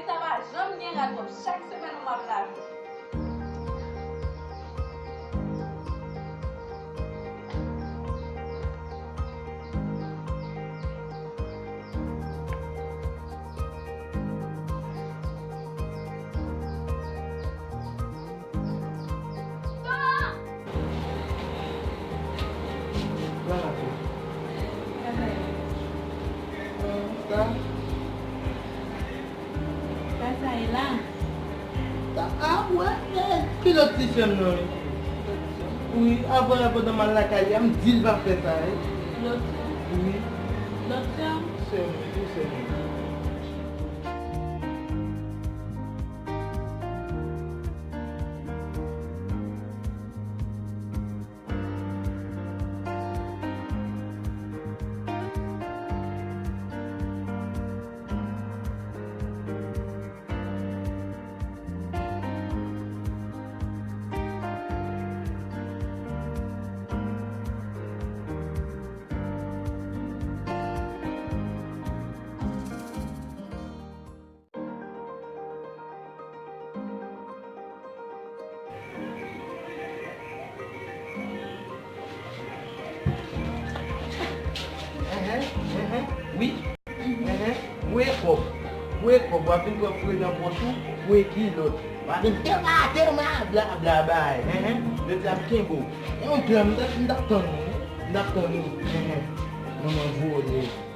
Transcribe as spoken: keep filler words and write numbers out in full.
Sa pa janm gen rad pwòp. Chak semèn ou m ap lave. Sa sa ye la? A, a, wè, e, ki lòt ti sè m nan, wi. Wi, avan, avan pandan m al lakay li a, m di l pa fè sa, wi. Lòt sè? Wi. Lòt sè? Sè m, wi, sè m. Enhen, enhen, wi. Enhen, voye kòb. Voye kòb, w ap vin pran fre nan pòch ou, voye kilòt. W ap vin tèma, tèma, bla, bla, bay. Enhen, jodi a m kenbe w. E yon gran, m t ap, m t ap tann ou, wi. M t ap tann ou. Enhen. Manman vòlè.